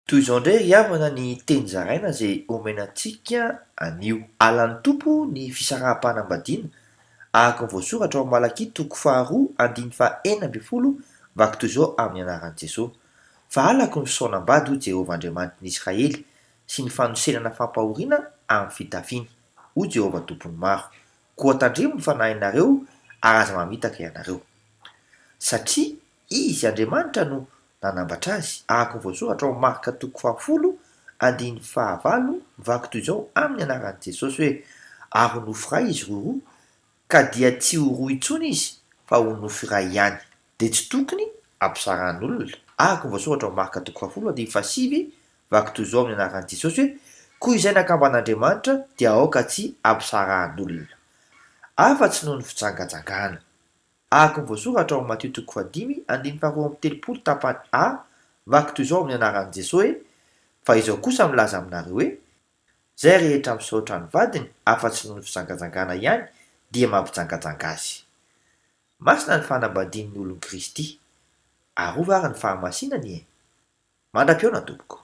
Toy izao indray ry havana ny teny zaraina izay omena antsika anio. Halan'ny Tompo ny fisaraham-panambadiana, araka ny voasoratra ao Malakia toko faharoa andininy faha 16 vaky toy izao amin'ny anaran'i Jesoa, Fa halako ny fisaonam-bady hoy Jehovah Andriamanitry ny Israely sy ny fanosenana fampahoriana amin'ny fitafiany, hoy Jehovah Tompon'ny maro. Koa tandremo ny fanahinareo ary aza mamitaka ianareo. Satria Izy, Andriamanitra, no nanambatra azy, araka ny voasoratra ao Marka toko fahafolo, andininy fahavalo, mivaky toy izao, amin'ny anaran'i Jesosy hoe, Ary ho nofo iray izy roroa, ka dia tsy ho roa intsony izy, fa ho nofo iray ihany. Dia tsy tokony hampisarahan'olona, araka ny voasoratra ao Marka toko fahafolo, andininy fahasivy, vaky toy izao amin'ny anaran'i Jesosy hoe, Koa izay nakamban'Andriamanitra dia aoka tsy hampisarahan'olona. Afa-tsy noho ny fijangajangana. Araka ny voasoratra ao amin'ny Matio toko fahadimy, andininy faharoa amby telopolo tapany A, vaky toy izao amin'ny anaran'i Jesoa hoe, Fa izao kosa milaza aminareo hoe, Izay rehetra misaotra ny vadiny, afa-tsy noho ny fijangajangana ihany, dia mampijangajanga azy. Masina ny fanambadian'ny olon'i Kristy. Arovy ary ny fahamasinany e! Mandra-pihaona tompoko.